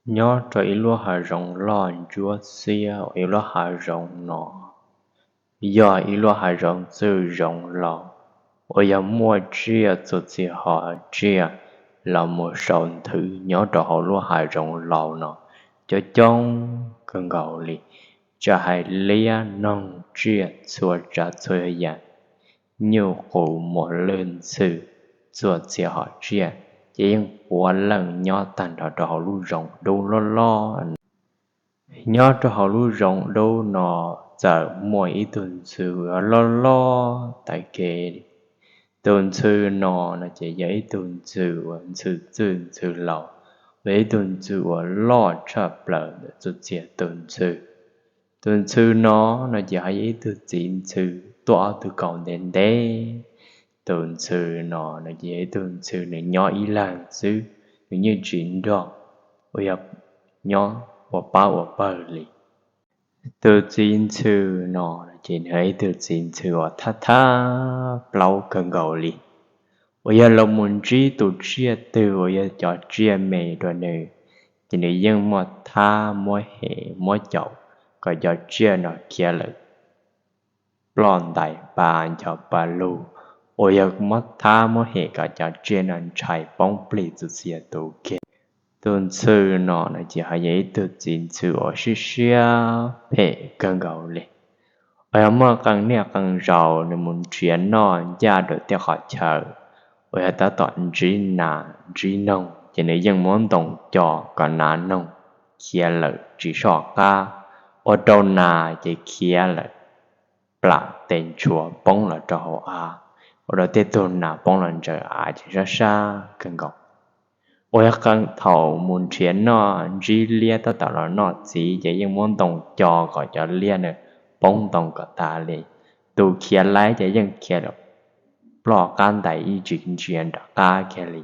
Nyob rau ib lub hav zoov loj ntsuab xiab uas ib lub hav zoov no yog ib lub hav zoov txwj zoov laus, uas yog muaj tsiaj txuas txiv hos tsiaj los mus sau nthwv nyob rau hauv lub hav zoov laus no coob coob kawg nkaus li, tsis hais liab noog tsiaj txhua tsav txhua yam, nyuj qus muas lwj ntxhw txuas txiv hos tsiaj, ces yeej puav leej nyob tag nrho rau hauv lub zoov dub loj loj. Nyob rau hauv lub zoov dub no txawm muaj ib tug ntxhw loj loj tag kev. Tus ntxhw no no ces yog ib tug ntxhw uas ntxhw txwj ntxhw laus, yog ib tug ntxhw uas loj tshaj plaws ntawm txhua txhia tus ntxhw. Tus ntxhw no no ces ho yog ib tug txiv ntxhw tuaj ob tug kaus ntev ntev. Tus ntxhw no no ces yog ib tug ntxhw nws nyob ib leeg xwb, nws yeej tsis nrog uas yog nyob ua pab ua pawg li. Tus txiv ntxhw no ces nws yog ib tug txiv ntxhw uas thab thab plaub kawg nkaus li, uas yog los mus ntsib tus tsiaj twg uas yog cov tsiaj me rau nws, ces nws yeej muaj thab muab hem muab caum kom cov tsiaj no khiav lawm ploj ntais pa ncho pa lug, uas yog muab thab muab hem kom cov tsiaj no ntshai poob plig txhua txhia tus kiag. Tus ntxhw no no ces ho yog ib tug txiv ntxhw uas siab siab phem kawg nkaus li, uas yog muaj qee niaj qee zaus nws mus nrhiav noj ncaj rau tej qhov chaw uas yog tab tom ntsib nas ntsib noog, ces nws yeej muab ntoo co kom nas noog khiav lawm tsis soj qab, ua rau nas ces khiav lawm plam tes ntshua poob los rau hauv av, ua rau tej tug nas poob los ntsaws av ces sab sab kawg nkaus. Uas yog qee thaum mus nrhiav noj ntsib liab tab tom los noj txiv ces yeej muab ntoo co kom cov liab na poob ntoo kom tas li. Tus khiav laib ces yeej khiav lawm ploj qab ntais ib tsis ntsia nram qab kiag li.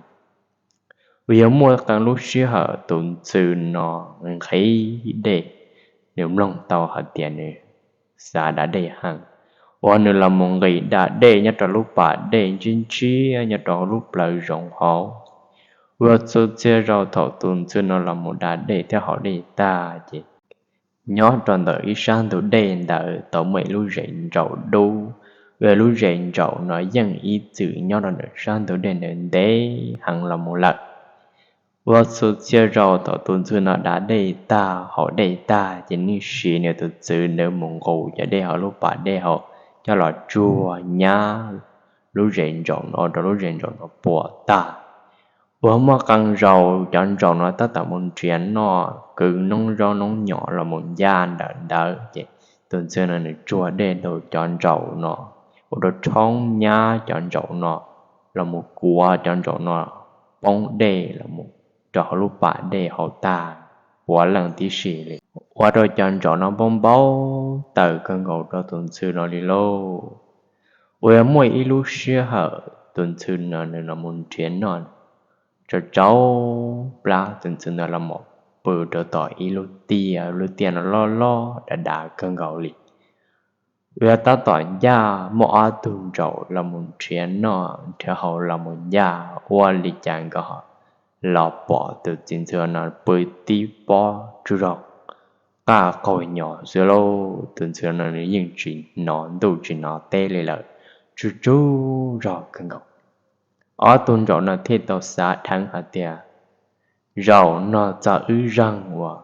Uas yog muaj qee lub sij hawm tus ntxhw no nqhis dej, nws mloog tau hais tias nws xav da dej heev, uas nws los mus nqis da dej nyob rau lub pas dej ntshiab ntshiab nyob rau hauv lub plawv zoov hauv. Uas txhua txhia zaus thaum tus ntxhw no los mus da dej thiab haus dej tag ces nyob rau ntawm ib sab ntug dej ntawd tau muaj ib lub zes ntsaum dub, uas lub zes ntsaum no yeej ib txwm nyob rau ntawm sab ntug dej ntawd ntev heev los mus lawm. Uas txhua txhia zaus thaum tus ntxhw no da dej tag haus dej tag ces nws siv nws tus txwv ntawd mus nqus cov dej hauv lub pas dej hauv coj los tsuag nyab lub zes ntsaum no rau lub zes ntsaum no puas tag. Uas muaj qee zaus cov ntsaum no tab tom mus nrhiav noj kwv noob zaub noob nyom los mus ncaj ntawm ntawd ces tus ntxhw no nws tsuag dej rau cov ntsaum no, ua rau tshoob nyab cov ntsaum no los mus kuav cov ntsaum no poob dej los mus rau hauv lub pas dej hauv tag puav leej tib si li, ua rau cov ntsaum no npau npau taws kawg nkaus rau tus ntxhw no li lauj. Uas yog muaj ib lub sij hawm tus ntxhw no nws los mus nrhiav noj, tsau tsau plab tus ntxhw no los mus pw rau tom ib lub tiaj, lub tiaj no loj loj dav dav kawg nkaus li. Uas yog tab tom ncaj muaj ob tug ntsaum los mus nrhiav noj nrhiav haus los mus ncaj ua li cas nkawd los pom tus txiv ntxhw no pw tib pob tsuj zog qaj qaug nyo xwb lauj. Tus ntxhw no nws yeej tsis hnov ntuj tsis hnov teb li lawm, tsuj tsuj zog kawg nkaus. Ob tug ntsaum no thiaj tau xav dheev hais tias, zaum no txog wb zeeg uas